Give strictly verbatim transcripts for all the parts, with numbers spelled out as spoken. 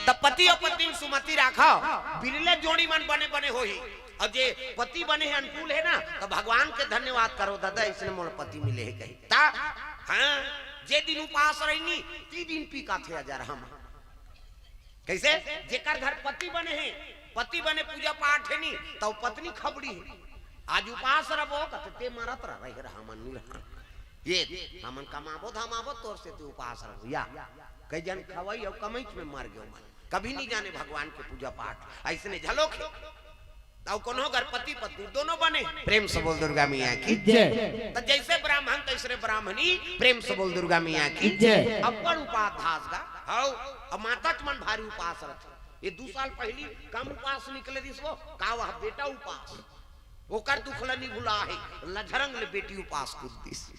त पति अउ पत्नी म सुमति राखव, बिरले जोड़ी मन बने बने होही। अउ जे पति बने हे, अनुकूल हे ना, त भगवान के धन्यवाद करो, "दादा, अइसने मोला पति मिले हे," कही। त, हाँ, जे दिन उपास रही नी, ती दिन पी का थे अजर हम। कइसे? जेकर घर पति बने हे, पति बने पूजा पाठ हे नी, त पत्नी खबड़ी हे। आज उपास रबो, कथे, "ते मरत रह, रहे रह, हमन नी रहा।" ये, हमन कमाबो धमाबो, तोर सेती उपास रबो। या, कई जन खवई अउ कमईच में मर गयो मन। कभी नी जाने भगवान के पूजा पाठ। अइसने झलोक हे। अउ कोनो घर पति पत्नी दोनों बने, प्रेम से बोल दुर्गा मैया की। जय। त जइसे ब्राह्मण तइसने ब्राह्मणी, प्रेम से बोल दुर्गा मैया की। जय। अब्बड़ उपास धास गा। हव, अब माता के मन भारी उपास रथे। ये दू साल पहिली कम उपास निकले रिहिस वो, का वह बेटा उपास। ओकर दुख ल नी भुला हे, लझरंग ले बेटी उपास कूद दिस।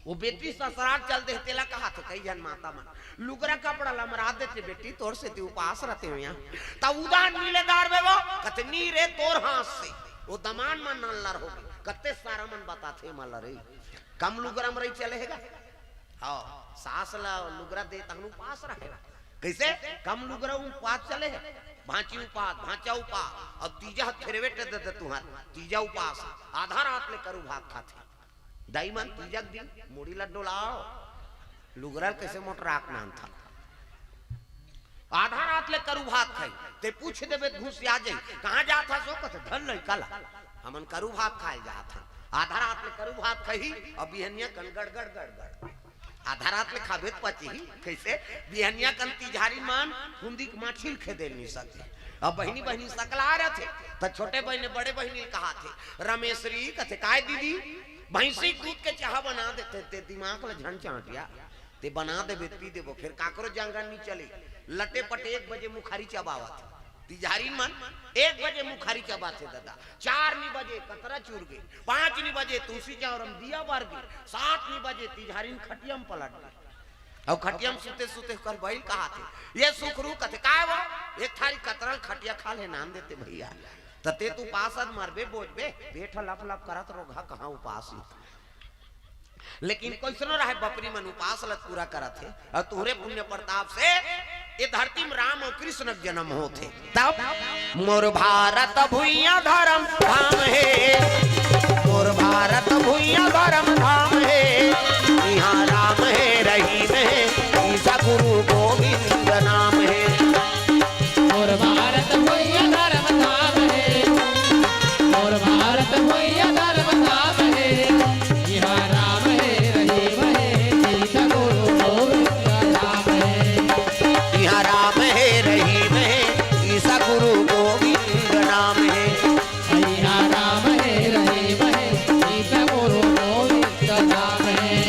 वो बेटी ससुराल चल दे, तेला कहाथे कई झन माता मन, "लुगरा कपड़ा ल मरा देते बेटी, तोर सेती उपास रथे हो यहाँ।" त उदान मिले दार बे वो, कथे, "नी रे, तोर हाथ से।" वो दमान मन नल्लर होगे, कते सारा मन बताथे मला रे, कम लुगरा म रही चले हे गा। हव, सास ल लुगरा दे तहन उपास रहे। कइसे? कम लुगरा उपास चले हे। भांची उपास, भांचा उपास, अउ तीजा ह फेरवेट दे दे तुंहर, तीजा उपास, आधा रात ले करू भात खाथे। दाई मन तीजा के दिन मुड़ी ल डोलाव, लुगरा ल कइसे मोटराक नानथा। आधा रात ले करू भात खाही, ते पूछ देबे त घुसिया जाही, "कहाँ जात हस ओ?" कथे, "धर लइका ला, हमन करू भात खाए जात हन।" आधा रात ले करू भात खाही, अउ बिहनिया कन गड़गड़ गड़गड़। आधा रात ले खाबे त पचही कइसे? बिहनिया कन तिजहारी मन हुंदी के माछी ल खेदे ल नी सके। अब बहिनी बहिनी सकला रथे, त छोटे बहिनी बड़े बहिनी ल कहाथे, "रमेश्वरी," कथे, "काय दीदी?" "भैंसी के दूध के चाहा बना देते, ते दिमाग ल झन चांटिया, ते बना देबे त पी देबो, फेर काकरो जांगर नी चले।" लटे पटे एक बजे मुखारी चबावत हे। तिजहारी मन एक बजे मुखारी चबाथे ददा, चार नी बजे कतरा चुर गे, पांच नी बजे तुलसी चौरम दिया बर गे, सात नी बजे तिजहारी खटिया म पलट गे। अउ खटिया म सुते सुते ओकर बहिन कहाथे, "ये सुखरू," कथे, "काय वो?" "एक थारी कतरा ल खटिया खा ले नान देते भैया।" "त ते त उपास अस मरबे बोजबे, पेट ह लप लप करत रोगहा कहाँ उपास ही।" लेकिन कइसनो रहे, बपरी मन उपास ल पूरा करत हे, अउ तुंहरे पुण्य प्रताप से ये धरती म राम अउ कृष्ण के जन्म होत हे। तब मोर भारत भुइयां धर्म धाम हे, मोर भारत भुइयां धर्म धाम हे, इहां राम हे रहीम हे, ईसा गुरु गोविंद नाम हे। मोर भारत भुइयां धर्म धाम हे, मोर भारत भुइयां धर्म धाम हे, इहां राम हे रहीम हे, ईसा गुरु गोविंद नाम हे। इहां राम हे रहीम हे, ईसा गुरु गोविंद नाम हे। इहां राम हे रहीम हे, ईसा गुरु गोविंद नाम हे।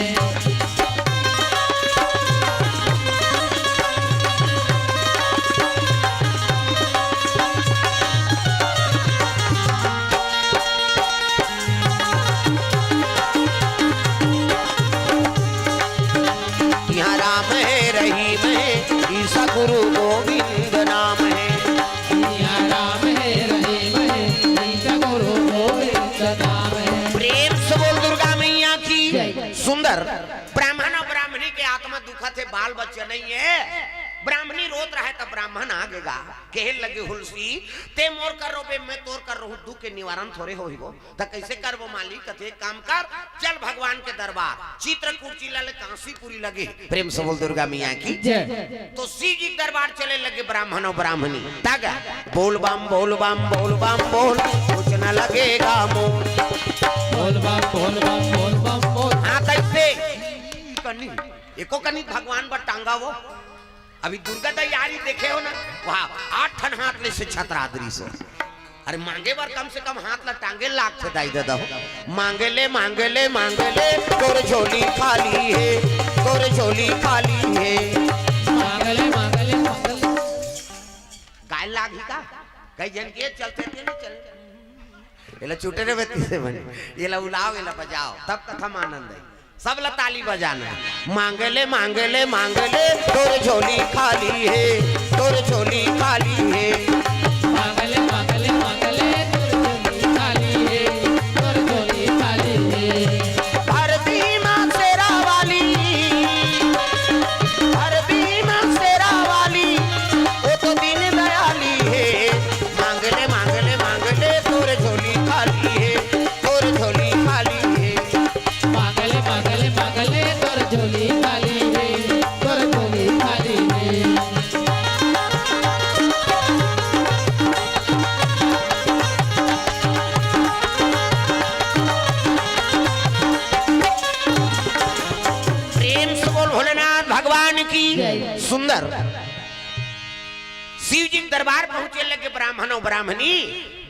इहां राम हे रहीम हे, ईसा गुरु गोविंद नाम हे। इहां राम हे रहीम हे, ईसा गुरु गोविंद नाम हे। प्रेम से बोल दुर्गा मैया की। जय। सुंदर। ब्राह्मण अउ ब्राह्मणी के आत्मा दुखत हे, बाल बच्चा नइ हे। ब्राह्मणी रोत रहे त ब्राह्मण आ गे गा, कहे लगे, "हुलसी, ते मोर कर रोबे, मैं तोर कर रहूं, दुख के निवारण थोरे होही वो।" त कइसे करबो मालिक? कथे, "एक काम कर, चल भगवान के दरबार, चित्रकूट जिला ले कांसीपुरी लगे।" प्रेम से बोल दुर्गा मैया की। जय। तो शिव जी के दरबार चले लगे ब्राह्मण अउ ब्राह्मणी। तागा, "बोल बम, बोल बम, बोल बम, बोल, कुछ न लगेगा मोल।" बोल बम, बोल बम, बोल बम, बोल। हां, कइसे? कनी, एको कनी भगवान बर टांगा वो। अभी दुर्गा तैयारी देखे हो ना, वहां आठ ठन हाथ ले से छतरा दरी से। अरे मांगे बर कम से कम हाथ ला टांगे लागथे दाई ददा हो। मांगे ले, मांगे ले, मांगे ले, तोर झोली खाली हे, तोर झोली खाली हे। मांगे ले, मांगे ले, मांगे ले। गाय लागही का? कई झन के चलथे ते नहीं चले। एला चुटे रे बेटी से बने। एला उलाव, एला बजाव, तब कथा म आनंद हे। सब ला ताली बजाना हे। मांगे ले, मांगे ले, मांगे ले, तोर झोली खाली हे, तोर झोली खाली हे। मांगे ले, मांगे ले, मांगे ले, तोर झोली खाली हे, तोर झोली खाली हे। भर दीही मां शेरा वाली, भर दीही मां शेरा वाली, अंदर शिव जी के दरबार पहुंचे लगे ब्राह्मण और ब्राह्मणी,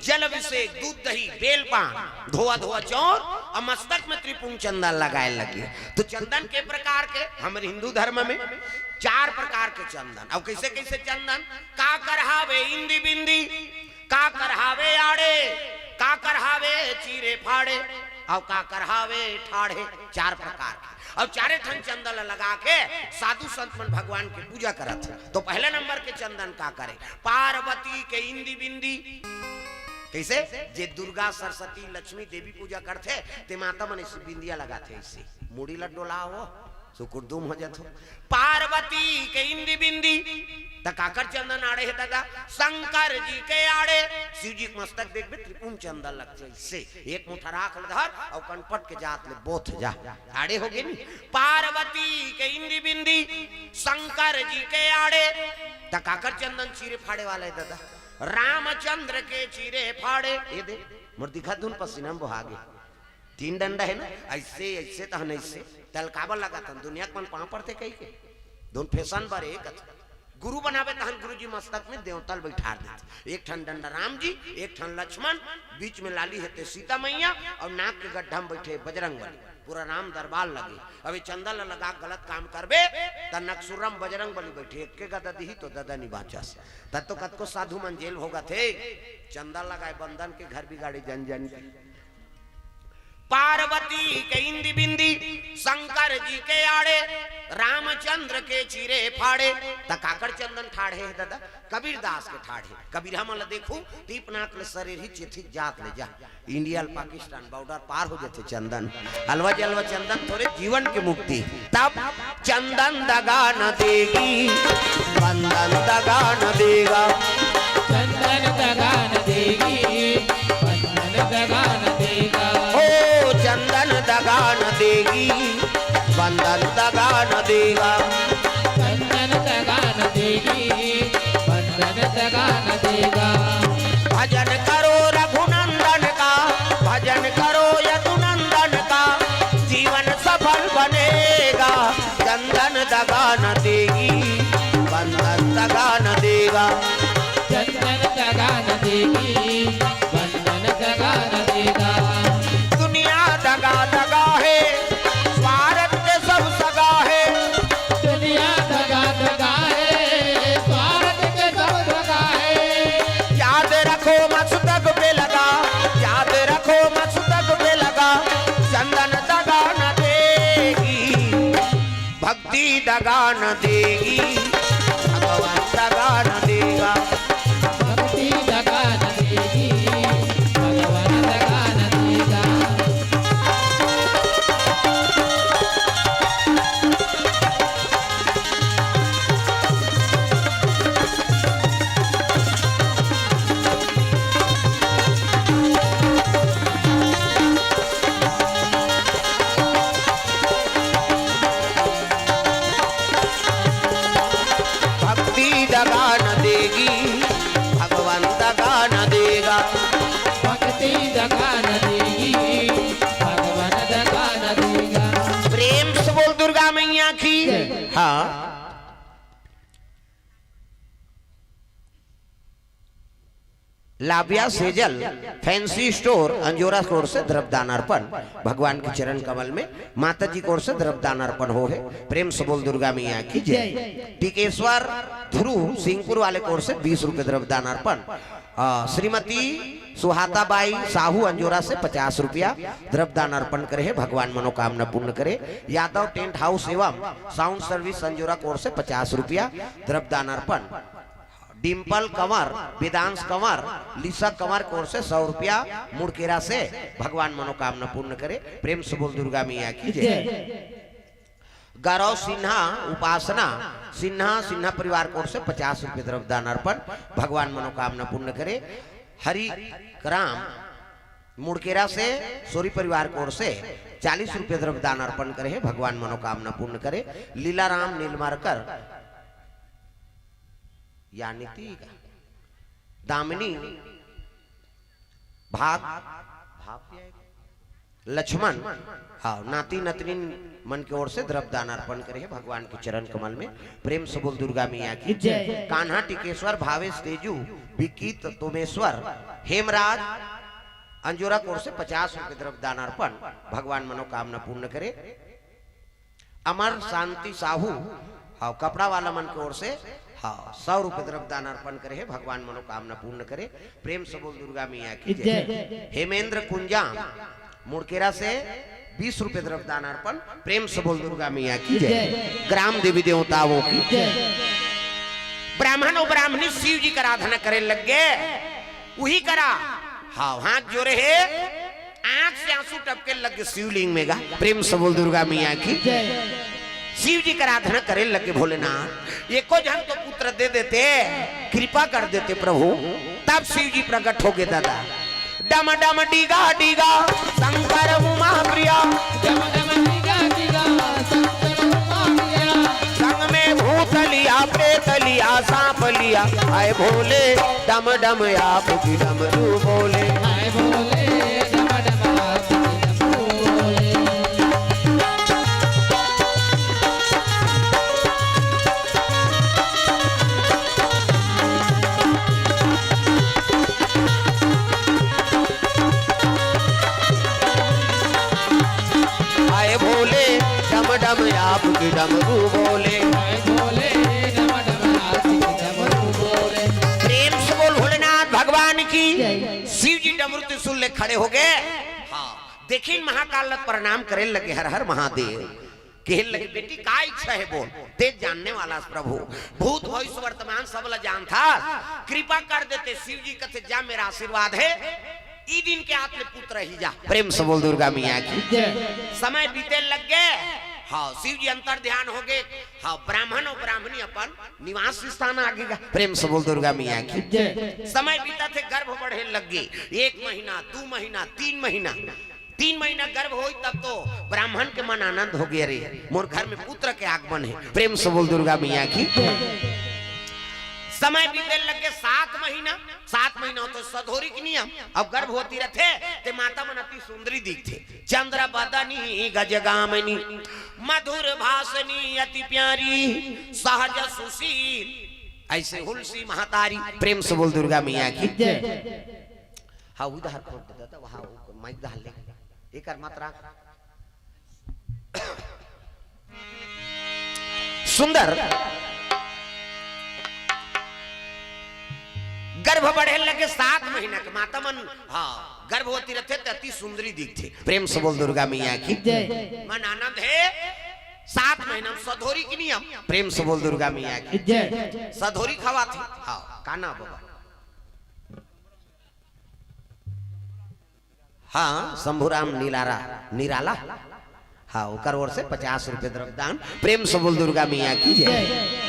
जल अभिषेक, दूध दही, बेल पान, धोआ धोआ चौर और मस्तक में त्रिपुंड चंदन लगाए लगे। तो चंदन के प्रकार के हमर हिंदू धर्म में चार प्रकार के चंदन। और कैसे कैसे चंदन? काकर हावे इंदी बिंदी, काकर हावे आड़े, काकर हावे चीरे फाड़े, और काकर हावे ठाढ़े। चार प्रकार के। और चारे ठन चंदन ल लगा के साधु संत मन भगवान के पूजा करत हे। तो पहले नंबर के चंदन काकर हे? पार्वती के इंदी बिंदी। कैसे? जे दुर्गा, सरस्वती, लक्ष्मी, देवी पूजा करथे, ते माता मन ऐसे बिंदिया लगाथे, ऐसे मुड़ी ल डोलाओ, सुकुरदुम हो जाथो। पार्वती के इंदी बिंदी, त काकर चंदन आड़े हे दादा? शंकर जी के आड़े। शिव जी के मस्तक देखबे, त्रिपुंड चंदन लगथे, ऐसे एक मुठा राख ल धर और कनपट के जात ले बोथ जा, आड़े हो गे नी। पार्वती के इंदी बिंदी, शंकर जी के आड़े। त काकर चंदन चीरे फाड़े वाला हे दादा? रामचंद्र के चीरे फाड़े। ये दे, मोर दिखा दुन पसीना में बोहा गे। तीन डंडा हे ना, ऐसे, ऐसे तहन ऐसे। तल काबर लगाथन? दुनिया के मन पाँव पड़थे कहिके। दोन फैशन बर एक अथ। गुरु बनावे तहन गुरु जी मस्तक में देवता ल बैठार देथे। एक ठन डंडा राम जी, एक ठन लक्ष्मण, बीच में लाली हे ते सीता मैया और नाक के गड्ढा में बैठे बजरंग बली। पूरा राम दरबार लगे। अब ये चंदन ल लगा के गलत काम करबे, त नकसुरम बजरंग बली बैठे, एक के गदा दिही तो ददा नी बाँचस। तब तो कतको साधु मन जेल भोगत हे, चंदन लगाए बंदन के घर बिगाड़े जन जन के। पार्वती के इंदी बिंदी, शंकर जी के आड़े, रामचंद्र के चीरे फाड़े। त काकर चंदन ठाढ़े हे दादा? कबीरदास के ठाढ़े। कबीर हमन ल देखू, टीप नाक ले सरेर ही चेथिक जात ले जा। इंडिया ल पाकिस्तान बॉर्डर पार हो जाथे चंदन। अलवा जलवा चंदन थोरे जीवन के मुक्ति। तब चंदन दगा न देगी, बंदन दगा न देगा। चंदन दगा न देगी, बंदन दगा न देगा। ओ चंदन दगा न देगी, बंदन दगा न देगा। चंदन दगा न देगी, बंदन दगा न देगा। भजन करो रघुनंदन का, भजन करो यदुनंदन का, जीवन सफल बनेगा। चंदन दगा न देगी, बंदन दगा न देगा। चंदन दगा न देगी, बंदन दगा न देगा। दुनिया दगा दगा हे, स्वार्थ के सब सगा हे। दुनिया दगा दगा हे, स्वार्थ के सब सगा हे। याद रखो मस्तक पे लगा, याद रखो मस्तक पे लगा, चंदन दगा न देगी, भक्ति दगा न देगी, भगवान दगा न देगा। भक्ति दगा न देगी, भगवान दगा न देगा। भक्ति दगा न देगी, भगवान दगा न देगा। भक्ति दगा न देगी, भगवान दगा न देगा। प्रेम से बोल दुर्गा मैया की। जय। हाँ। लाबिया सेजल फैंसी स्टोर अंजोरा की ओर से द्रव्य दान अर्पण। भगवान के चरण कमल में माता जी की ओर से द्रव्य दान अर्पण हो हे। प्रेम से बोल दुर्गा मैया की जय। जय। टिकेश्वर ध्रुव सिंहपुर वाले की ओर से बीस रुपए द्रव्य दान अर्पण। अ, श्रीमती सुहाता बाई साहू अंजोरा से पचास रुपया द्रव्य दान अर्पण करे हे, भगवान मनोकामना पूर्ण करे। यादव टेंट हाउस एवं साउंड सर्विस अंजोरा की ओर से पचास रुपया द्रव्य दान अर्पण। डिम्पल कंवर, वेदांश कंवर, लिसा कंवर की ओर से सौ रुपया मुड़केरा से, भगवान मनोकामना पूर्ण करे। प्रेम से बोल दुर्गा मैया की जय। जय। गौरव सिन्हा, उपासना सिन्हा, सिन्हा परिवार की ओर से पचास रुपये द्रव्य दान अर्पण, भगवान मनोकामना पूर्ण करे। हरि राम मुड़केरा से सोरी परिवार की ओर से चालीस रुपये द्रव्य दान अर्पण करे हे, भगवान मनोकामना पूर्ण करे। लीला राम नीलमारकर, या नीति का? दामिनी भाग, भाग क्या है? लक्ष्मण, हाँ, नाती नतनीन मन के ओर से द्रव्य दान अर्पण करे हे भगवान के चरण कमल में। प्रेम से बोल दुर्गा मैया की जय। कान्हा टिकेश्वर भावेश तेजू विक्की तोमेश्वर हेमराज अंजोरा के ओर से पचास रुपये द्रव्य दान अर्पण। भगवान मनोकामना पूर्ण करे। अमर शांति साहू, हाँ, कपड़ा वाला मन के ओर से, हाँ, सौ रुपये द्रव्य दान अर्पण करे हे। भगवान मनोकामना पूर्ण करे। प्रेम से बोल दुर्गा मैया की जय। जय। हेमेंद्र कुंजाम मुड़केरा से बीस रुपये द्रव्य दान अर्पण। प्रेम से बोल दुर्गा मैया की जय। जय। ग्राम देवी देवताओं की जय। ब्राह्मण और ब्राह्मणी शिव जी का आराधना करे लग गए। वही करा, हाँ, हाथ जोड़े हे, आंख से आंसू टपके लग गए शिवलिंग में गा। प्रेम से बोल दुर्गा मैया की जय। शिव जी का आराधना करे लग गए भोलेनाथ। एको जन तो पुत्र दे देते, कृपा कर देते प्रभु, तब शिव जी प्रकट हो गए दादा। डम डम डीगा डीगा शंकर उमा प्रिया। डम डम डीगा डीगा शंकर उमा प्रिया। संग में भूत लिया, प्रेत लिया, सांप लिया, आए भोले। डम डम आपकी डमरू बोले। आए भोले, डम डम आपकी डमरू बोले। आए भोले, डम डम आपकी डमरू बोले। आए भोले, डम डम आपकी डमरू बोले। प्रेम से बोल भोलेनाथ भगवान की। जय। शिव जी डमरू त्रिशूल ले खड़े हो गए। हाँ, देखिन महाकाल ल प्रणाम करे लगे, हर हर महादेव। कहे लगे, "बेटी, का इच्छा है बोल, ते जानने वाला प्रभु, भूत भविष्य वर्तमान सब ला जानथस, कृपा कर देते।" शिव जी कथे, "जा, मेरा आशीर्वाद है, ई दिन के आत ले पुत्र ही जा।" प्रेम से बोल दुर्गा मैया की जय। समय बीते लग गए। हाँ, शिव जी अंतर ध्यान हो गए। हाँ, ब्राह्मण और ब्राह्मणी अपन निवास स्थान आ गए। प्रेम से बोल दुर्गा मैया की जय। समय बीता थे, गर्भ बढ़े लग गए। एक महीना, दो महीना, तीन महीना, तीन महीना गर्भ होई तब तो ब्राह्मण के मन आनंद हो गया, "रे, मोर घर में पुत्र के आगमन है।" प्रेम से बोल दुर्गा मैया की। समय बीते लग गए सात महीना। सात महीना होते सधोरी के नियम। अब गर्भवती रथे ते माता मन अति सुंदरी दिखथे। चंद्र बदनी गजगामिनी, मधुर भाषणी अति प्यारी, सहज सुशील ऐसे हुलसी महतारी। प्रेम से बोल दुर्गा मैया की जय। हाँ, उधर खोल दे दादा, वहाँ वो माइक डाल ले। एकर मात्रा सुंदर। गर्भ बढ़े लगे सात महीना के माता मन, हाँ, गर्भवती रहते त अति सुंदरी दिखथे। प्रेम से बोल दुर्गा मैया की जय। मन आनंद है। सात महीना में सधोरी के नियम। प्रेम से बोल दुर्गा मैया की जय। सधोरी खवाथे। हाँ, काना बाबा। हाँ, शंभुराम निलारा, निराला। हाँ, ओकर ओर से पचास रुपये द्रव्य दान। प्रेम से बोल दुर्गा मैया की जय। जय।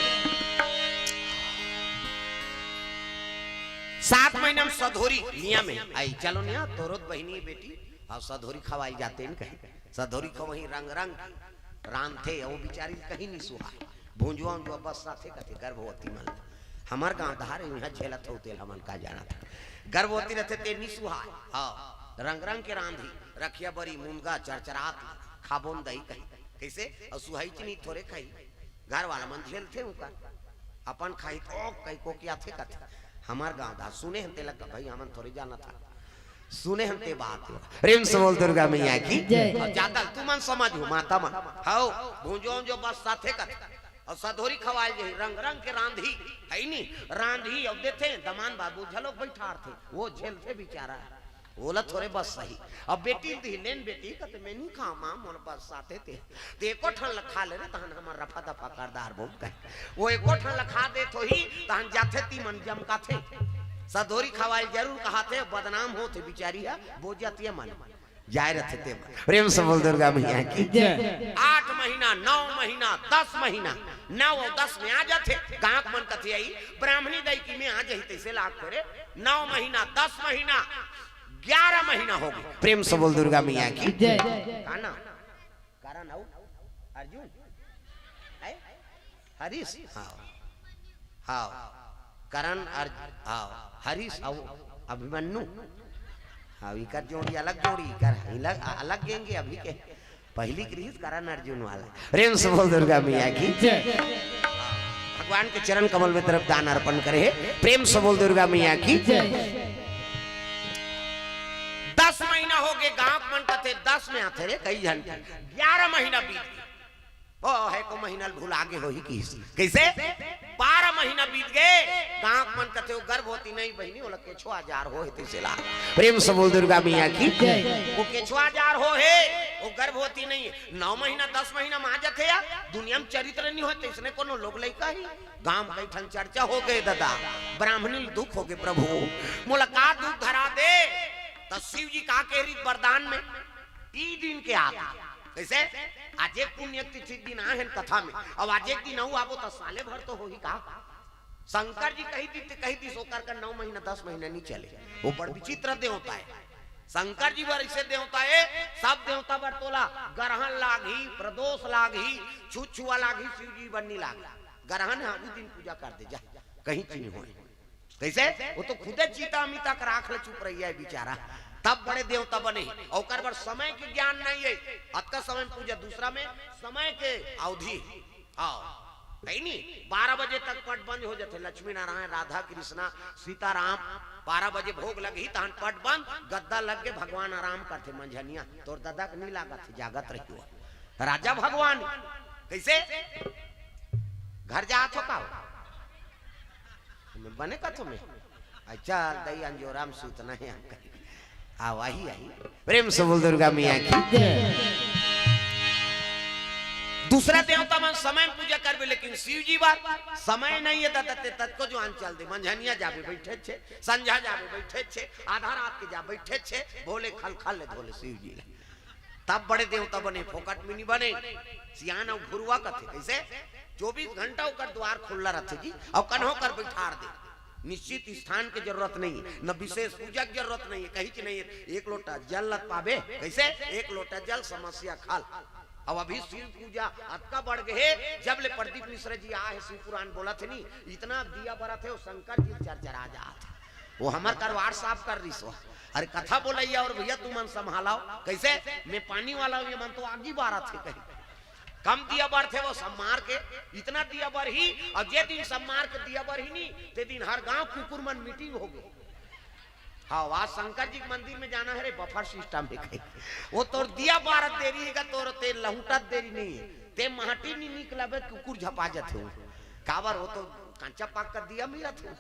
सात महीना में सधोरी नियम है। आई, चलो निया, तोरो त बहिनी बेटी, अउ सधोरी खवाई जाते न कहीं। सधोरी खवही रंग रंग रांधथे, वो बिचारी कहीं नहीं सुहाय। भुंजुआ उंजुआ बस साथे कथे गर्भवती मन। हमर गांव धार इहाँ झेलत हो तेल हमन का जानत। गर्भवती रहथे ते नहीं सुहाय। हाँ, रंग रंग के रांधी, रखिया बरी, मुनगा, चरचरात, खाबोन दही कही। कैसे? अउ सुहाई चीनी थोरे खाई। घर वाला मन झेलथे उनका। अपन खाई तो कई कोकियाथे कथे। हमर गांव धार सुने हन तेला का भाई हमन थोरे जानत हा। सुने हन ते बात। प्रेम से बोल दुर्गा मैया की जय। अउ जादल तुमन समझ हो माता मन। हव, भुंजो उंजो बस साथे कथे। अउ सधोरी खवाल जे रंग रंग के रांधी, है नी? रांधी अउ देथे, दमान बाबू झलोक बैठारथे, वो झेलथे बिचारा। ओला थोरे बस सही। अब बेटी ल दिही, "लेन बेटी," कथे, "मैं नहीं खाऊं मां, मोर बस साथे ते।" ते एको ठन ल खा ले रे, तहन हमर रफा दफा कर दार बोल कहे। वो एको ठन ल खा देत होही, तहन जाथे ती मन जमकाथे। सधोरी खवाल जरूर कहाथे, बदनाम होथे बिचारी ह, बोजतिया मन। जाय रथे ते मन। प्रेम से बोल दुर्गा मैया की। जय। आठ महीना, नौ महीना, दस महीना, नौ अउ दस में आ जाथे। गांव के मन कथे आई, ब्राह्मणी दाई की में आ जाही, तैसे लाग करे। नौ महीना, दस महीना, ग्यारह महीना हो गए। प्रेम से बोल दुर्गा मैया की। जय। का नाम? करण अउ अर्जुन? है? हरीश? हाँ। हाँ। करण अर्ज-, हाँ। हरीश अउ अभिमन्यु? हाँ, इकर जोड़ी अलग जोड़ी, इकर अलग, अलग गेंगे अभी के। पहली के रिहिस करण अर्जुन वाला। प्रेम से बोल दुर्गा मैया की। जय। भगवान के चरण कमल में तरफ दान अर्पण करे हे। प्रेम से बोल दुर्गा मैया की। जय। दस महीना हो गए, गांव के मन कथे दस में आथे रे, कई झन के। ग्यारह महीना बीत गए। ओ, हे को महीना ल भुला गे होही किस। कैसे? बारह महीना बीत गए, गांव के मन कथे, "वो गर्भवती नहीं बहिनी, ओला केछुआ जार हो हे, तइसे ला।" प्रेम से बोल दुर्गा मैया की। जय। "वो केछुआ जार हो हे, वो गर्भवती नहीं है।" नौ महीना, दस महीना में आ जाथे या, दुनिया में चरित्र नहीं होय, तइसने कोनो लोग लइका ही। गांव में कई ठन चर्चा हो गए, दादा, ब्राह्मणी ल दुख हो गए, "प्रभु, मोला का दुख धरा दे?" त शिव जी का कहे रिहिस वरदान में, ई दिन के आके। कैसे? आज एक पुण्य तिथि दिन आए हैं कथा में, अब आज एक दिन अउ आबो त साले भर तो होही का? शंकर जी कही दी, कही दी, ओकर का नौ महीना, दस महीना नहीं चले। वो बड़ विचित्र देवता है। शंकर जी बर ऐसे देवता है, सब देवता बर तोला ग्रहण लागही, प्रदोष लागही, छुछुआ लागही, शिव जी बर नहीं लागही। ग्रहण है, उस दिन पूजा कर दे जा, कहीं चीज नहीं होए। कैसे? वो तो खुदे चीता अमिता के राख ले चुप रहिया है बेचारा। तब बड़े देवता बने हे। ओकर बर समय के ज्ञान नहीं है। अतका समय में पूजा, दूसरा में समय के अवधि। हाँ, कहीं नहीं, बारह बजे तक पट बंद हो जाथे। लक्ष्मी नारायण, राधा कृष्णा, सीताराम, बारह बजे भोग लगही, तहन पट बंद, गद्दा लग के भगवान आराम करथे। मंझनिया तोर दादा के नहीं लागत हे, जागत रहियो। राजा भगवान कैसे? घर जात हो का हो? मैं बने कथो में। अच्छा, दई अंजोरा में सूतना है हमका। आ, वही आई। प्रेम से बोल दुर्गा मैया की। जय। दूसरा देवता मन समय में पूजा करबे, लेकिन शिव जी बार समय नहीं है, दादा ते ततको जुआन चल दे। मंझनिया जाबे बैठे छे, संझा जाबे बैठे छे, आधा रात के जा बैठे छे, भोले खल खल ले धोले शिव जी ले। तब बड़े देवता बने, फोकट में नहीं बने। सियान अउ घुरुआ कथे, कैसे? चौबीस घंटा ओकर द्वार खुल्ला रथे जी, अउ कन्हो कर बैठार दे। निश्चित स्थान के जरूरत नहीं है, न विशेष पूजा के जरूरत नहीं है, कहीं की नहीं है। एक लोटा जल लत पाबे, कैसे? एक लोटा जल समस्या खाल। अब अभी शिव पूजा अतका बढ़ गए, जब ले प्रदीप मिश्र जी आए हैं, शिव पुराण बोला थे नहीं, इतना दिया बरत है, वो शंकर जी चरचरा जात। वो हमर करवार साफ कर रही सो। अरे कथा बोलैया और भैया तुमन संभालाओ, कैसे? मैं पानी वाला हूँ, ये मन तो आगी बारत है कहीं। कम दिया बर थे वो सम्मार के, इतना दिया बर ही, और जे दिन सम्मार के दिया बर ही नहीं, ते दिन हर गांव कुकुर मन मीटिंग हो गई। हाँ, आज शंकर जी के मंदिर में जाना है रे, बफर सिस्टम है कहीं। वो तोर दिया बारत देरी है, तोर ते लहुटत देरी नहीं है, ते माटी नहीं निकलबे, कुकुर झपा जाते हो। काबर वो तो कंचा पाक कर दिया मिला था।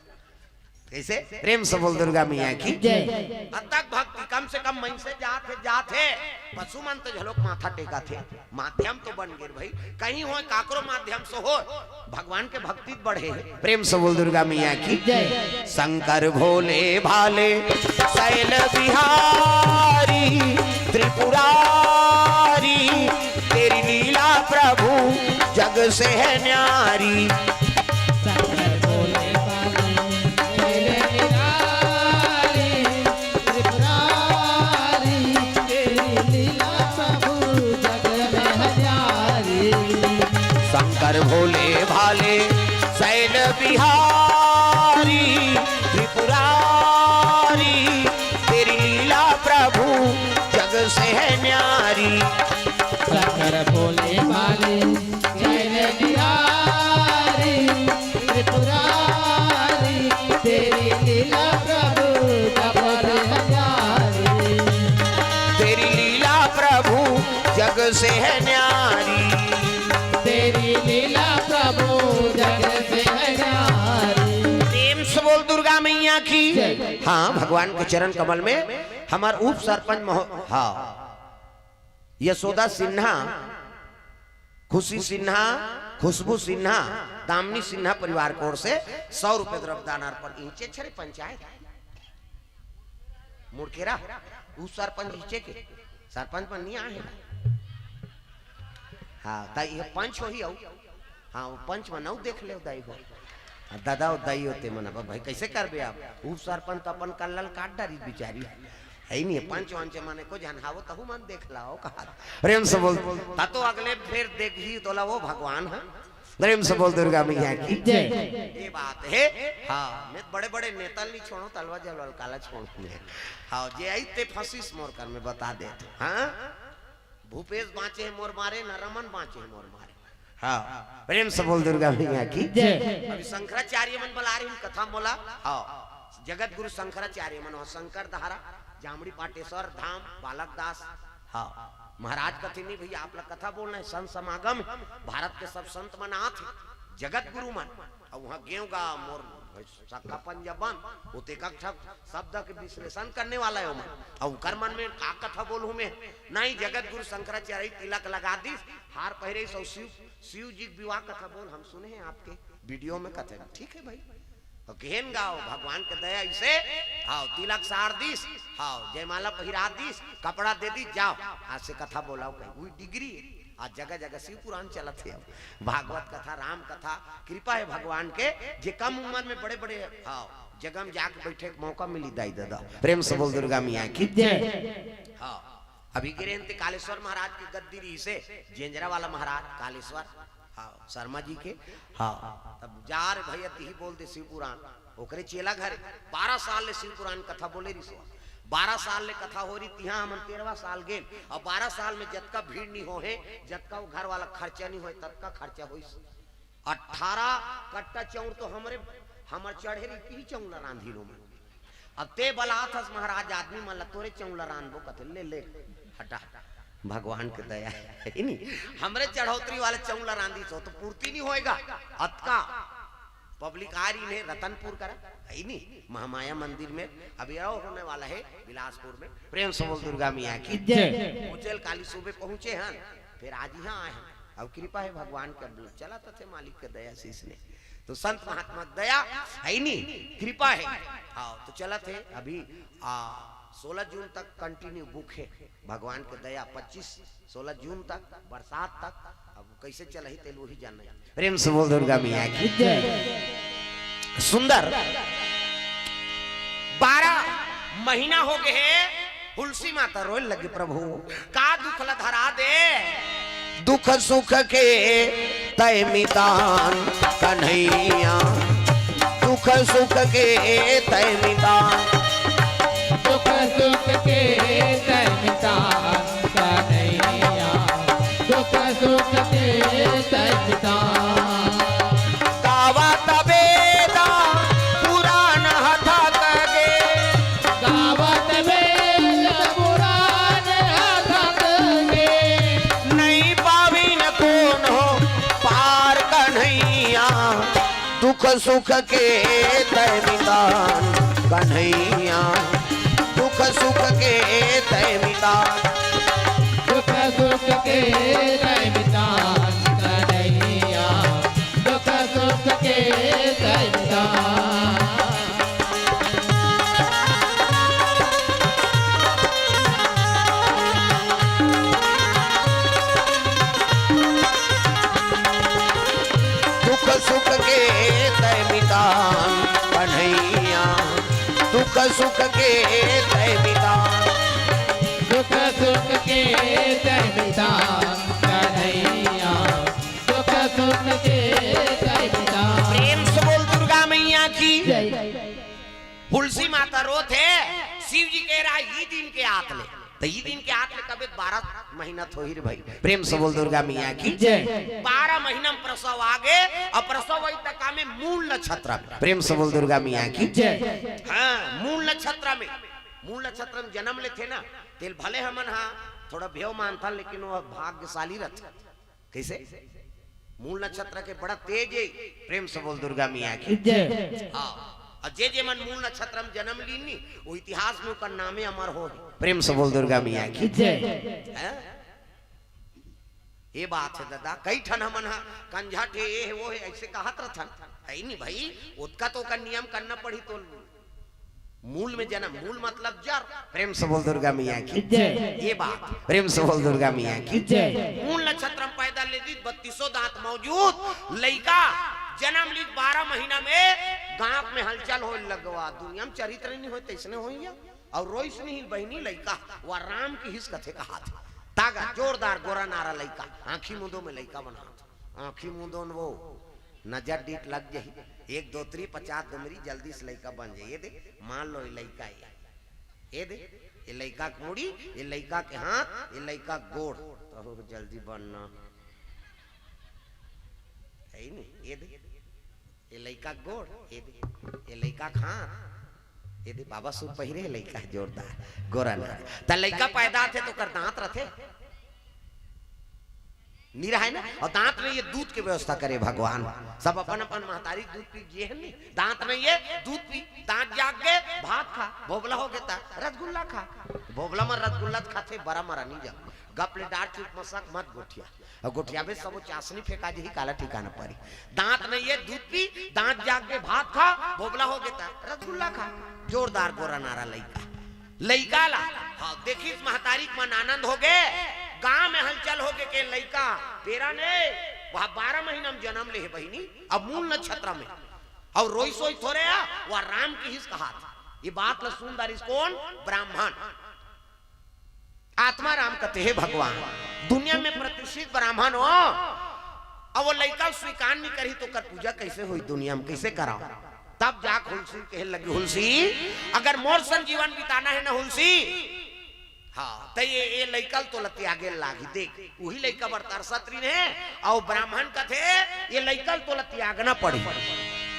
कैसे? प्रेम से बोल दुर्गा मैया की। जय। अतक भक्ति, कम से कम मन से जात है, जात है। पशु मन तो झलोक माथा टेका थे, माध्यम तो बन गिर भाई, कहीं होय काकरो माध्यम से होय, भगवान के भक्ति बढ़े। प्रेम से बोल दुर्गा मैया की। जय। शंकर भोले भाले शैल बिहारी त्रिपुरारी, तेरी लीला प्रभु जग से है न्यारी। शंकर भोले भाले शैल बिहारी त्रिपुरारी, तेरी लीला प्रभु जग में है न्यारी। शंकर भोले भाले शैल बिहारी त्रिपुरारी, तेरी लीला प्रभु जग से है न्यारी। शंकर भोले भाले शैल बिहारी त्रिपुरारी, तेरी लीला प्रभु जग से है न्यारी। तेरी लीला प्रभु जग से है न्यारी। तेरी लीला प्रभु जग से है न्यारी। प्रेम से बोल दुर्गा मैया की। जय। हाँ, भगवान के चरण कमल में हमार उप सरपंच महो-, हाँ, यशोदा सिन्हा, खुशी सिन्हा, खुशबू सिन्हा, दामिनी सिन्हा परिवार की ओर से सौ रुपए द्रव्य दान अर्पण। इंचे छरे पंचायत मुड़खेरा, उ सरपंच इचे के, सरपंच मन नहीं आए हैं। हाँ, त ये पंच होही अउ। हाँ, वो पंच मन अउ देख ले दाई हो। आ दादा अउ दाई होते मन, अब भाई कैसे करबे आप? उप सरपंच तो अपन कल्लल काट डारी बिचारी। है ही नहीं, पंच वंच माने को जन हावो तहु मन देख लाओ कहा। प्रेम से बोल, ता तो अगले फेर देखही तोला वो भगवान है। प्रेम से बोल दुर्गा मैया की। जय। ये बात है। हाँ, मैं बड़े बड़े नेता नहीं छोड़ो, तलवा जलवा काला छोड़ो मैं। हाँ, जे आई ते फंसिस मोर कर में बता दे। हाँ, भूपेश बांचे हैं मोर मारे, न रमन बांचे हैं मोर मारे। हाँ, प्रेम से बोल दुर्गा मैया की। जय। अभी शंकराचार्य मन बला रहे हैं कथा मोला। हाँ, जगत गुरु शंकराचार्य मन, शंकर धारा, जामड़ी पाटेश्वर धाम, बालक दास। हाँ, महाराज कथे नहीं भैया, आप लोग कथा बोलना है, संत समागम है, भारत के सब संत मन आत हैं, जगत गुरु मन। अब वहाँ गेव गा मोर सक्का पंजा बंद, वो तो एक ठक शब्द के विश्लेषण करने वाला है ओमन। अब ओकर मन में का कथा बोलूं मैं? नहीं, जगत गुरु शंकराचार्य तिलक लगा दिस, हार पहिरे सौ शिव, शिव जी के विवाह कथा बोल, हम सुने हैं आपके वीडियो में कथे। ठीक है भाई, तो केहन गाओ, भगवान के दया इसे। हाँ, तिलक सार दिस, हाँ, जयमाला पहिरा दिस, कपड़ा दे दिस, जाओ, आज से कथा बोलाओ कहीं, वही डिग्री है। आज जगह जगह शिव पुराण चलत है, अब भागवत कथा, राम कथा। कृपा है भगवान के, जे कम उम्र में बड़े बड़े, हाँ, जगह में जाके बैठे के मौका मिली दाई दादा। प्रेम से बोल दुर्गा मैया की। जय। हाँ, अभी गिरे हन ते कालेश्वर महाराज के गद्दी रही से, जेंजरा वाला महाराज कालेश्वर, हाँ, शर्मा जी के। हाँ, तब जा रे भैया, तिही बोल दे शिव पुराण। ओकरे चेला घरे बारह साल ले शिव पुराण कथा बोले रिसो। बारह साल ले कथा हो रही, तिहा हमन तेरहवाँ साल गेन, और बारह साल में जतका भीड़ नहीं हो है, जतका वो घर वाला खर्चा नहीं होए, ततका खर्चा होइस। अठारह कट्टा चाउर तो हमरे, हमर चढ़े रही, तिही चाउर ला रांधी लो मैं। अब ते बलात हस महाराज, आदमी मन ला, तोरे चाउर ला रांधबो कथे, ले, ले, हटा, भगवान के दया है, है नी? हमरे चढ़ोतरी वाले चाउर ला रांधी सो तो पूर्ति नहीं होएगा। अतका पब्लिक आ रही है रतनपुर करा, है नी? महामाया मंदिर में अभी आओ होने वाला है बिलासपुर में। प्रेम से बोल दुर्गा मैया की। जय। पहुंचेल काली सुबह पहुंचे हन, फिर आज यहाँ आए हैं। अब कृपा है भगवान के, अब चलत थे मालिक के दया से इसने, तो संत महात्मा के दया है नी, कृपा है। हाँ, तो चलत है अभी, आ, सोलह जून तक कंटिन्यू बुक है। भगवान के दया पच्चीस, सोलह जून तक, बरसात तक। अब कैसे चलही तेल वही जाने। प्रेम से बोल दुर्गा मैया की। जय। सुंदर बारह महीना हो गए है, हुलसी माता रोए लगे, प्रभु का दुख ला धरा दे। दुख सुख के तय मितान कन्हैया, दुख सुख के तय मितान। दुख सुख के तय मितान कन्हैया, दुख सुख के तय मितान। गावत वेद पुराण हथक गे, गावत वेद पुराण हथक गे। नहीं पाविन कोनो पार कन्हैया, दुख सुख के तय मितान कन्हैया, दुख सुख के तय मितान। दुख सुख के तय मितान कन्हैया, दुख सुख के तय मितान। दुख सुख के तय मितान कन्हैया, दुख सुख के तय मितान। दुख सुख के तय मितान कन्हैया, दुख सुख के तय मितान। प्रेम से बोल दुर्गा मैया की। जय। हुलसी माता रोत है, शिव जी कह रहा है, "ई दिन के आत ले।" तो ई दिन के आत ले कबे बारह महीना थोही रे भाई। प्रेम से बोल दुर्गा मैया की। जय। बारह महीना में प्रसव आगे, और प्रसव वही तक में मूल नक्षत्र में। प्रेम से बोल दुर्गा मैया की। जय। हाँ, मूल नक्षत्र में, मूल नक्षत्र में जन्म लेथे ना, तेल भले हमन हाँ थोड़ा भेव मानथन, लेकिन वो भाग्यशाली रहथे। कैसे? मूल नक्षत्र के बड़ा तेज है। प्रेम से बोल दुर्गा मैया की। जय। हाँ, और जे जे मन मूल नक्षत्र में जन्म लीन नी, वो इतिहास में ओकर नामे अमर हो। प्रेम से बोल दुर्गा मैया की। जय। हैं? ये बात है दादा, कई ठन हमन हा कंझट है, ये है, वो है, ऐसे कहत रहथन। है नहीं भाई, ओतका तो ओकर नियम करना पड़ी तो मूल में जन्म, मूल मतलब जड़। प्रेम से बोल दुर्गा मैया की। जय। ये बात, प्रेम से बोल दुर्गा मैया की। जय। मूल नक्षत्र में पैदा ले दी, बत्तीसों दांत मौजूद, लइका जन्म ली, बारह महीना में गांव में हलचल हो लगवा, दुनिया में चरित्र नहीं होय, तैसने होइया। और रोइस नहीं बहिनी लइका, वह राम की हिस कथे कहा था। तागा जोरदार गोरा नारा लइका, आंखी मुंदो में लइका बना था। आँखी मुँह दोन वो, नजर डीठ लग जाही। एक दोतरी पचास दुमरी, जल्दी से लइका बन जाही। ये दे, मान लो ये लइका हे, ये दे, ये लइका के मुड़ी, ये लइका के हाथ, ये लइका के गोड़, तो जल्दी बनना हे ही नहीं। ये दे, ये लइका के गोड़, ये दे, ये लइका के हाथ, ये दे बाबा सूट पहिरे हे लइका, जोरदार गोरा ना। त लइका पैदा होथे त ओकर दांत रथे? नी रहय ना। अउ दांत नइ हे, दूध के व्यवस्था करे भगवान। सब अपन अपन महतारी के दूध पी जिए हे नी। दांत नइ हे, दूध पी, दांत जाग गे, भात खा, भोभला हो गे त रसगुल्ला खा। भोभला म रसगुल्ला त खाथे, बरा मरा नी जा। गप ले डार चुप मसक मत गोठिया। अउ गोठियाबे सबो चासनी फेंका जही, काला ठिकाना परी। दांत नइ हे, दूध पी, दांत जाग गे, भात खा, भोभला हो गे त रसगुल्ला खा। जोरदार गोरा नारा लइका। लइका ला, हाँ, देखिस महतारी के मन आनंद हो गे, गांव में हलचल हो गे के लइका, पेरा ने, वह बारह महीना में जनम ले हे बहिनी, अब मूल नक्षत्र में, अउ रोई सोई थोरे आ, वह राम किहिस कहात। ये बात ला सुन डारिस कोन? ब्राह्मण। आत्मा राम कथे, "हे भगवान, दुनिया में प्रतिष्ठित ब्राह्मण हो, अब वो लइका स्वीकार नहीं करही तो ओकर पूजा कैसे होही दुनिया में, कैसे कराओ?" तब जाके हुलसी कहे लगे, "हुलसी, अगर मोर संग जीवन बिताना हे ना हुलसी, हाँ, त ये, ये लइका ल तोला त्यागे ल लागही।" देख, उही लइका बर तरसत रहिन हे, अउ ब्राह्मण कथे, "ये लइका ल तोला त्यागना पड़ही।"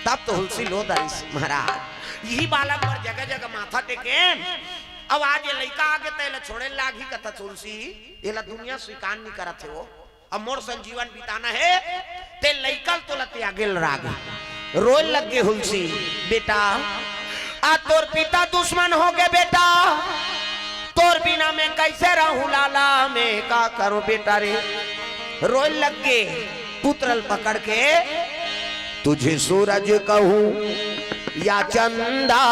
तब तो हुलसी लो डारिस महाराज। यही बालक बर जगह जगह माथा टेके। अब आज ये लइका आगे त एला छोड़े ल लागही कथा हुलसी, एला दुनिया स्वीकार नहीं करत हे वो। अब मोर संग जीवन बिताना हे, ते लइका ल तोला त्यागे ल लागही। रोए लग गे हुलसी, "बेटा, आ तोर पिता दुश्मन हो गे बेटा, तोर बिना मैं कैसे रहूं लाला, मैं का करूं बेटा रे।" रोए लग गे पुत्र ल पकड़ के, "तुझे सूरज कहूं या चंदा,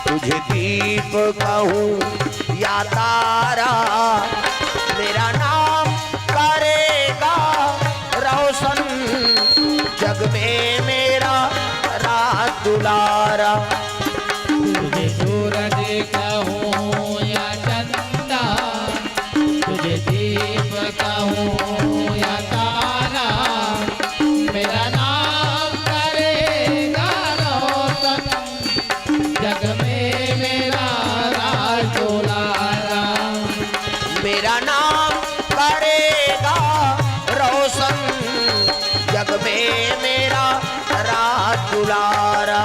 तुझे दीप कहूं या तारा, मेरा नाम करेगा रोशन जग में मेरा राज दुलारा।" तुझे सूरज कहूं या चंदा, तुझे दीप कहूं या तारा, मेरा नाम करेगा रोशन जग में मेरा राज दुलारा। मेरा नाम करेगा रोशन जग में मेरा राज दुलारा।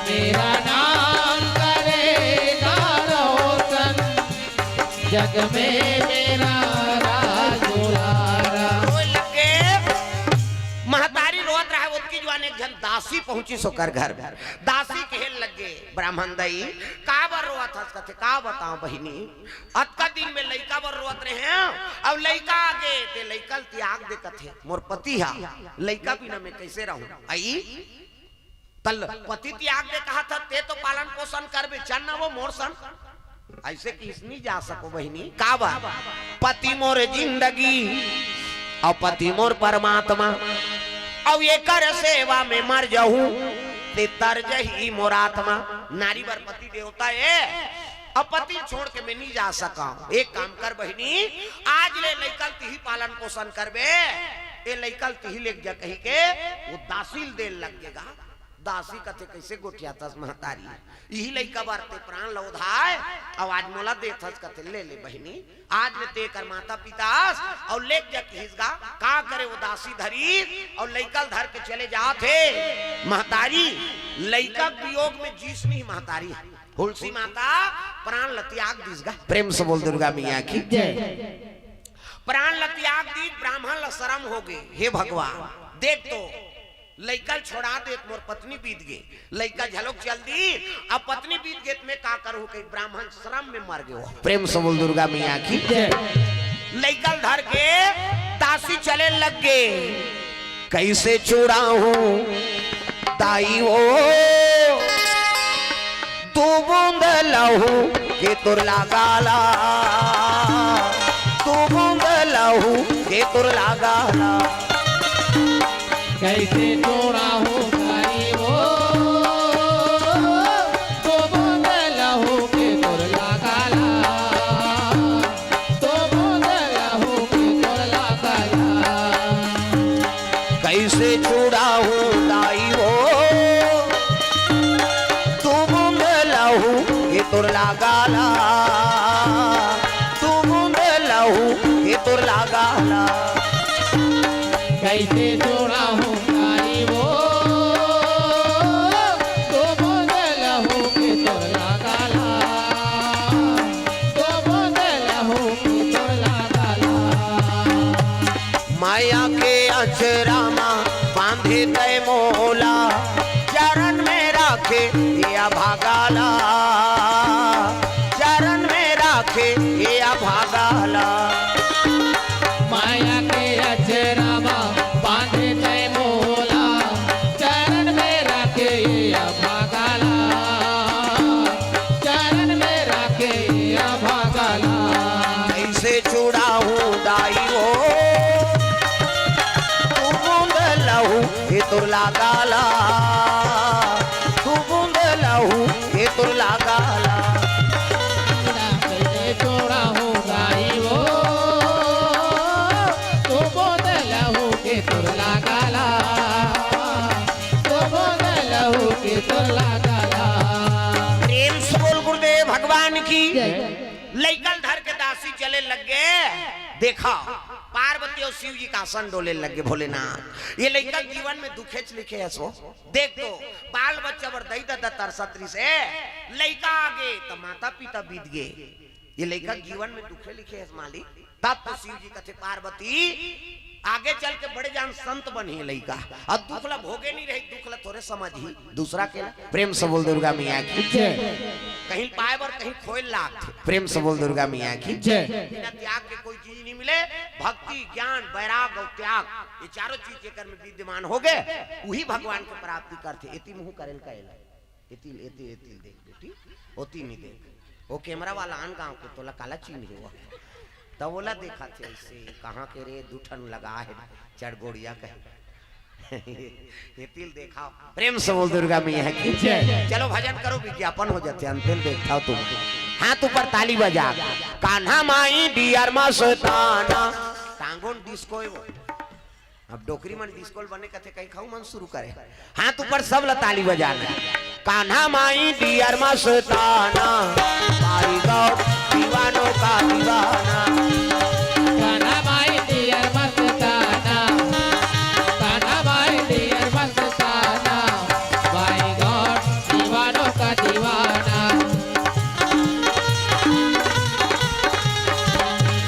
मेरा नाम करेगा रोशन जग में मेरा राज दुलारा। रोए लग गे। महतारी रोवत रहय, ओतकी जुवार एक झन दासी पहुंचिस ओकर घर। दासी कहे लग गे, "ब्राह्मण दई, काबर रोवत हस?" कथे, "का बतांव बहिनी, अतका दिन में लइका बर रोवत रहेंव, अब लइका आगे, ते लइका ल त्याग दे," कथे, "मोर पति हा, लइका बिना मैं कैसे रहूं?" अई तल पति त्याग दे कहाथस, ते तो पालन पोषण करबे, चल ना वो मोर संग। अइसे किहिस, "नी जा सकंव बहिनी।" "काबर?" "पति मोर जिंदगी अउ पति मोर परमात्मा, अउ एकर सेवा में मर जहूं, ते तर जही मोर आत्मा।" नारी बर पति देवता हे, अब पति छोड़ के मैं नी जा सकंव। एक काम कर बहिनी, आज ले लइका ल तिही पालन पोषण करबे, ए लइका ल तिही लेग जा कहिके वो दासी ल दे ल लग गे गा। दासी कथे, "कैसे गोठियाथस महतारी, इही लइका बर ते प्राण ल ओधाय, अउ आज मोला देथस?" कथे, "ले ले बहिनी, आज ले ते एकर माता पिता अस, अउ लेग जा किहिस गा।" का करे वो दासी धरिस, अउ लइका ल धर के चले जात हे। महतारी लइका के वियोग में जीस नहीं महतारी, हुलसी माता प्राण ल त्याग दिस गा। प्रेम से बोल दुर्गा मैया की। जय। प्राण ल त्याग दिस, ब्राह्मण ल शरम हो गे, "हे भगवान, देख तो, लइका ल छोड़ा देत, मोर पत्नी बीत गे, लइका घलोक चल दिस, अब पत्नी बीत गे त मैं का करहूं?" कहि ब्राह्मण शरम में मर गे। प्रेम से बोल दुर्गा मैया की। जय। लइका ल धर के दासी चले लग गे। कैसे छुड़ाहूं दाई वो, दू बूंद लहू के तोर लागा ला, दू बूंद लहू के तोर लागा ला। कैसे छुड़ाहूं दाई वो, दू बूंद लहू के तोर लागा ला, दू बूंद लहू के तोर लागा ला। तोर लागाला, तू बूंद लहू के तोर लागाला। कैसे छोड़ा हूँ गाई वो, दो बूंद लहू के तोर लागाला, दो बूंद लहू के तोर लागाला। माया के अचरा मा बांधे तय मोला, चरण में राखे या भागाला, चरण में राखे या भागाला। माया के अचरा मा बांधे तय मोला, चरण में राखे या भागाला, चरण में राखे या भागाला। कैसे छुड़ाहूँ दाई वो, तू बूंद लहू के तोर लागाला, तू बूंद लहू के तोर लागाला। कैसे छोड़ा हूँ गाई वो, तू बूंद लहू के तोर लागाला, तू बूंद लहू के तोर लागाला। प्रेम से बोल गुरुदेव भगवान की। जय। लइकन धर के दासी चले लग गे। देखा, पार्वती अउ शिव जी का आसन डोले लग गे। भोलेनाथ, ये लइका जीवन में दुखेच लिखे हस वो। देख तो, बाल बच्चा बर दई ददा तरसत रिहिसे, लइका आगे त माता पिता बीत गे। ये लइका जीवन में दुखे लिखे हस मालिक। तब तो शिव जी कथे, पार्वती, आगे चल के बड़े जान संत बनही लइका, अउ दुख ला भोगे नहीं रही, दुख ला थोरे समझही, दूसरा के ला। प्रेम से बोल दुर्गा मैया की। जय। कहीं पाए बर कहीं खोए लागथे। प्रेम से बोल दुर्गा मैया की। जय। बिना त्याग के कोई चीज नहीं मिले। भक्ति, ज्ञान, वैराग अउ त्याग, ये चारों चीज जेकर में विद्यमान होगे, उही भगवान के प्राप्ति करथे। एती मुंह करेल का एला। एती, एती, एती देख बेटी, ओती नहीं देख। वो कैमरा वाला आन गांव के, तोला काला चिन्ही वो। तब ओला देखथे ऐसे, कहाँ के रे, दू ठन लगा हे, चढ़गोड़िया कहे। एती ल देखा। प्रेम से बोल दुर्गा मैया की। जय। चलो भजन करो, विज्ञापन हो जाथे, अंते ल देखथव तुम। हाथ ऊपर ताली बजा। कान्हा माई डियर मस्ताना। टांगोन डिस्को हे वो। अब डोकरी मन डिस्को ल बने कथे, कहीं खाऊ मन शुरू करे। हाथ ऊपर सब ला ताली बजाना। कान्हा माई डियर मस्ताना, माई गौर दीवानों का दीवाना। कान्हा माई डियर मस्ताना, कान्हा माई डियर मस्ताना, माई गौर दीवानों का दीवाना।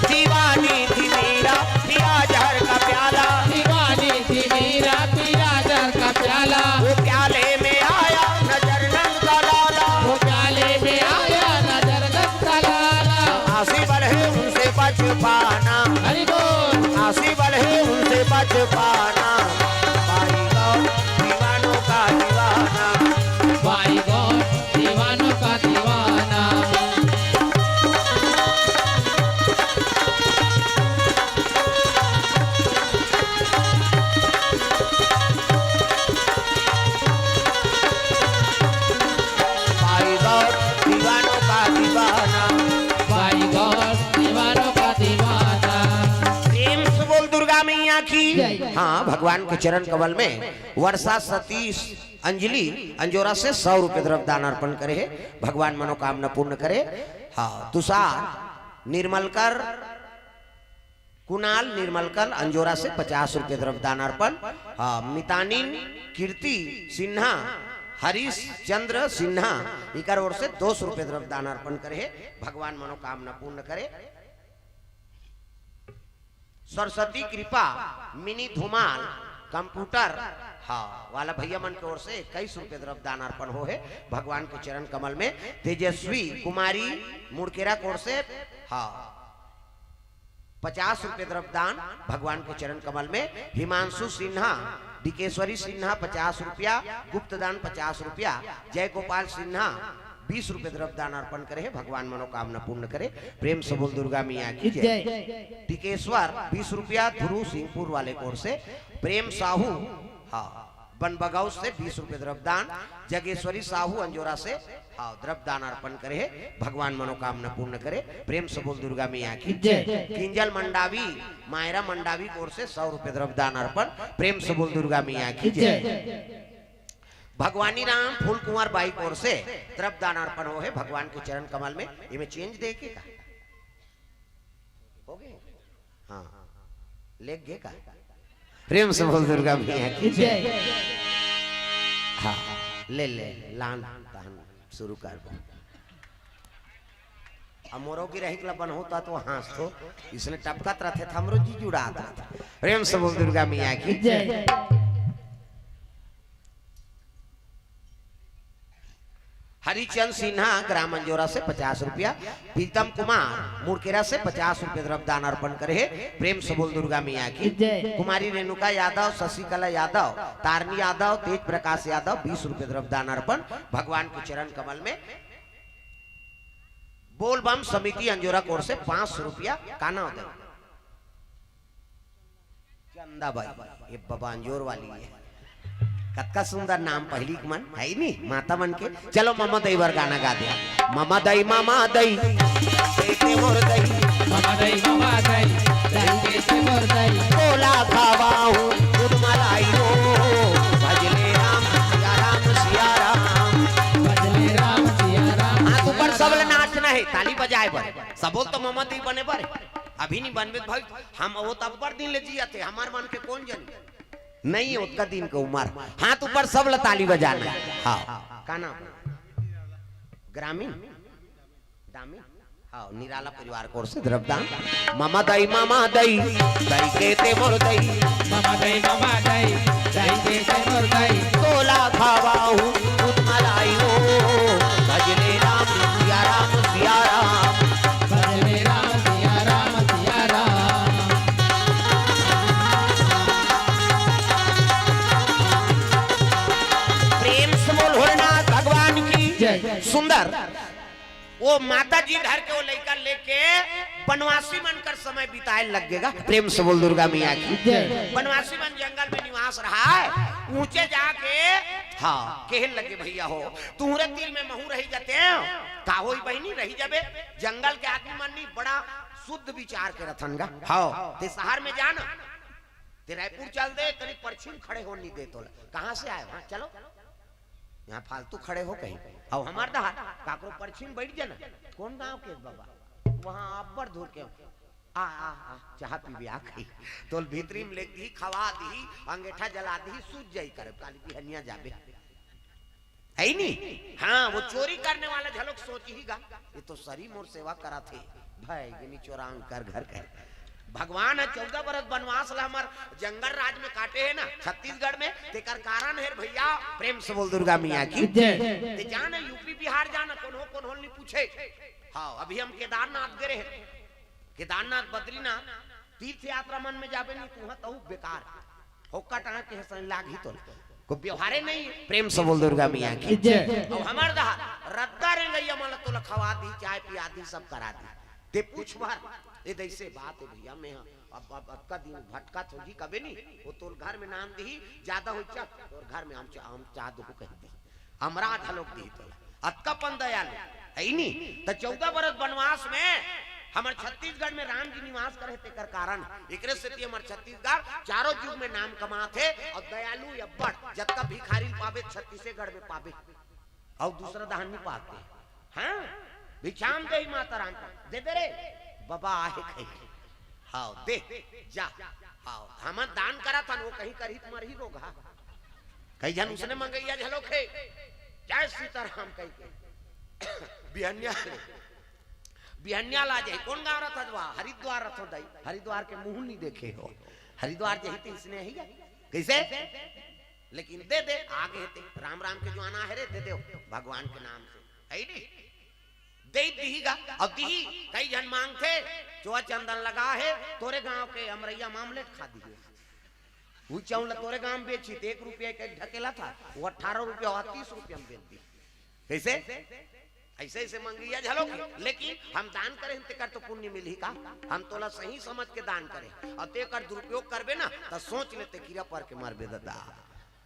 दीवानी थी मीरा, पिया जहर का प्याला। दीवानी थी मीरा, पिया जहर का प्याला। वो प्याले में आया नजर नंद का लाला। वो प्याले में आया नजर नंद का लाला। आसी बल है उनसे बच पाना। हरि बोल। आसी बल है उनसे बच पाना। भाई गौर दीवानों का दीवाना। भाई गौर दीवानों का दीवाना। भाई गौर दीवानों का दीवाना। भाई गौर दीवानों का दीवाना। प्रेम से बोल दुर्गा मैया की। जय। हाँ, भगवान के चरण कमल में वर्षा सतीश अंजलि अंजोरा से सौ रुपये द्रव्य दान अर्पण करे हे। भगवान मनोकामना पूर्ण करे। हाँ, तुषार निर्मलकर, कुणाल निर्मलकर अंजोरा से पचास रुपये द्रव्य दान अर्पण। हाँ, मितानिन कीर्ति सिन्हा, हरीश चंद्र सिन्हा, इकर ओर से दो सौ रुपये द्रव्य दान अर्पण करे हे। भगवान मनोकामना पूर्ण करे। सरस्वती कृपा मिनी धुमाल कंप्यूटर, हाँ, वाला भैया मन के ओर से इक्कीस रुपये द्रव्य दान अर्पण हो हे भगवान के चरण कमल में। तेजस्वी कुमारी मुड़केरा के ओर से, हाँ, पचास रुपये द्रव्य दान भगवान के चरण कमल में। हिमांशु सिन्हा, डिकेश्वरी सिन्हा पचास रुपया, गुप्त दान पचास रुपया, जय गोपाल सिन्हा बीस रुपये द्रव्य दान अर्पण करे हे, भगवान मनोकामना पूर्ण करे। प्रेम से बोल दुर्गा मैया की जय। जय। टिकेश्वर बीस रुपया ध्रुव सिंहपुर वाले के ओर से, प्रेम साहू, हाँ, बनबगौस से बीस रुपये द्रव्य दान, जगेश्वरी साहू अंजोरा से, हाँ, द्रव्य दान अर्पण करे हे, भगवान मनोकामना पूर्ण करे। प्रेम से बोल दुर्गा मैया की जय। किंजल मंडावी, मायरा मंडावी के ओर से सौ रुपये द्रव्य दान अर्पण। प्रेम से बोल दुर्गा मैया की जय। जय। भगवानी राम फूल कुंवर बाई कोर से द्रव्य दान अर्पण हो हे भगवान के चरण कमल में। एमे चेंज दे के का? हो गए? हाँ, लेग गे का? प्रेम से बोल दुर्गा मैया की जय। हाँ, ले ले, लान तहन शुरू कर दो। अब मोरो की रही ला बन होता तो हाँस तो, इसने टपकत रहते था, हमरो जी जुड़ा था। प्रेम से बोल दुर्गा मैया की जय। हरिचंद सिन्हा ग्राम अंजोरा से पचास रुपया, प्रीतम कुमार मुड़केरा से पचास रुपया द्रव्य दान अर्पण करे हे। प्रेम से बोल दुर्गा मैया की जय। कुमारी रेणुका यादव, शशिकला यादव, तारनी यादव, तेज प्रकाश यादव, बीस रुपया द्रव्य दान अर्पण भगवान के चरण कमल में। बोलबम समिति अंजोरा कोर से पाँच सौ रुपया काना उदय। चंदा बाई, ये बाबा अंजोर वाली है। कतका सुंदर नाम पहली के मन है नी, माता मन के। चलो ममा दई बर गाना गा दे। ममा दई, ममा दई, बेटे मोर दई। ममा दई, ममा दई, दई बेटे मोर दई। तोला खावा हूँ दूध मलाई हो। भजले राम सिया राम सिया राम। भजले राम सिया राम। हाथ ऊपर, सब ला नाचना है, ताली बजाए बर। सबो तो ममा दई बने बर। अभी नहीं बनबे भाई, हम वो तो अब्बड़ दिन ले जिया थे, हमार मन के कौन जनी। नहीं, ओतका दिन के उमर। हाथ ऊपर, सब ला ताली बजाना। हाँ, का नाम? ग्रामीण? दामी? हाँ, निराला परिवार कोर से द्रव्य दान। ममा दई, ममा दई, दई के ते मोर दई। ममा दई, ममा दई, दई के ते मोर दई। तोला खावा हूँ दूध मलाई हो। भजले राम सिया राम सिया राम। भजले राम सिया राम सिया राम। प्रेम से बोल भोलेनाथ भगवान की जय। सुंदर। वो माता जी घर के वो लइका लेके बनवासी मन कर समय बिताए लग गेगा। प्रेम से बोल दुर्गा मैया की जय। बनवासी मन जंगल में निवास रहा है, ऊंचे जाके, हाँ, कहन लगे, भैया हो, तुहरे तिल में महू रही जाते हैं, का होई बहिनी, रही जाबे। जंगल के आदमी मन नहीं, बड़ा शुद्ध विचार के रथन गा। हाँ, ते शहर में जाना, ते रायपुर चल दे, कहीं परछी म खड़े हो नहीं दे तोला। कहाँ से आए? हाँ, चलो। यहाँ फालतू खड़े हो कहीं। अब हमार दहा, काकरो परछी म बैठ जाना। कौन गांव के बाबा? वहाँ अब्बड़ दूर के। आ, आ, आ, चाह पीबे, आ खाई। तोल भीतरी में लेग दी, खवा दी, अंगेठा जला दी, सूझ जाई करे, काली बिहनिया जाबे। है नी? हाँ, वो चोरी करने वाला झलक सोच ही गा, ये तो सरी मोर सेवा करा थे। भाई, ये नी चोरांग कर घर के। भगवान ह चौदह बरस बनवास ला हमर जंगल राज में काटे हे ना, छत्तीसगढ़ में, तेकर कारण हे भैया। प्रेम से बोल दुर्गा मैया की जय। ते जाना, यूपी बिहार जाना, कोनो कोनो नी पूछे। हाँ, अभी हम केदारनाथ गए रहे, केदारनाथ, बद्रीनाथ, तीर्थ यात्रा मन में जाबे नहीं, तुहा तहु बेकार। होक्का टांग के हसन लाग ही तोला। को व्यवहारे नहीं है। प्रेम से बोल दुर्गा मैया की जय। अब हमार दहा रद्दा रेंगैया मन ला तोला खवा दी, चाय पिया दी, सब करा दी। ते पूछ भर, ए दैसे बात है भैया, मैं हाँ, अब, अब अतका दिन भटका थोड़ी कबे नहीं, वो तोर घर में नाम दी, ज्यादा हो चा, तोर घर में हम चा, हम चाह दो कह दी। हमरा घलोक दी तोला। अतका पन दयालु, है नी? त चौदह बरस बनवास में हमर छत्तीसगढ़ में राम जी निवास करे, तेकर कारण एकरे सेती हमर छत्तीसगढ़ चारों युग में नाम कमात हे। और दयालु अब्बड़, जतका भिखारी पाबे छत्तीसगढ़ में पाबे, और दूसरा दहान नहीं पाते। हाँ, भिक्षाम देही माता राम का, दे दे रे बाबा, आहे खाई। हाँ, दे, जा। हाँ, हमन दान करत हन, वो कहीं करही त मरही रोगहा। कई झन उसने मंगैया झलोक हे, जय सीताराम कहि के। बिहनिया ले, बिहनिया ला जाए। कौन गाँव रथो दवा? हरिद्वार रथो दाई। हरिद्वार के मुँह नहीं देखे हो। हरिद्वार जही तो इसने ही है। कैसे? लेकिन दे दे, आगे हे ते। राम राम के जो आना है रे, दे दे भगवान के नाम से। है नहीं? दे दिही गा। अब दिही, कई झन मांगथे, चोआ चंदन लगा हे, तोरे गांव के अमरैया मामलेट खा दिही। वो चाउर ला तोरे गांव में बेची, ते एक रुपया के ढकेला था, वो अठारह रुपया हुआ, तीस रुपया में बेच दी। कैसे? ऐसे ऐसे मंगैया झलोक, लेकिन हम दान करे, तेकर तो पुण्य मिलही का? हम तोला सही समझ के दान करे, और तेकर दुरुपयोग करबे ना, त सोच ले ते कीड़ा पर के मरबे दादा।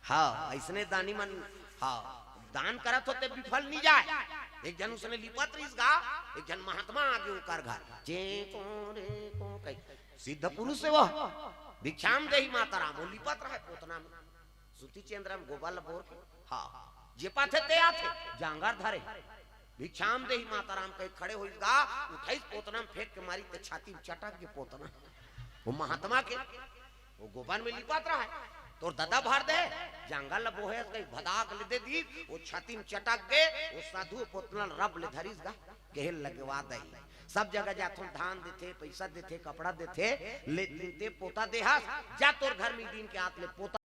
हाँ, ऐसने दानी मन, हाँ, दान करत होते विफल नहीं जाए। एक झन उसने लिपत रहिस गा, एक झन महात्मा आगे ओकर घर, जे को रे को कही, सिद्ध पुरुष है वो, भिक्षाम देही माता राम, वो लिपत रहे पोतना में। सूती चेंदरा म गोबर ल बोर के, हाँ, जे पाथे ते आथे, जांगर धरे। भिक्षाम देही माता राम कहि खड़े होइस गा, उठाइस पोतना म फेंक के मारिस ते छाती म चटक गे पोतना। वो महात्मा के, वो गोबर में लिपात रहा है, तोर ददा भर दे, जांगर ल बोहे कहि भदाक ले दे दीस, वो छाती म चटक गे, वो साधु पोतना ल रब ले धरिस गा, कहे लगवा दे। सब जगह जाथों, धान देथे, पैसा देथे, कपड़ा देथे, ले दिन ते पोता देहस, जा तोर घर में दिन के आत ले पोता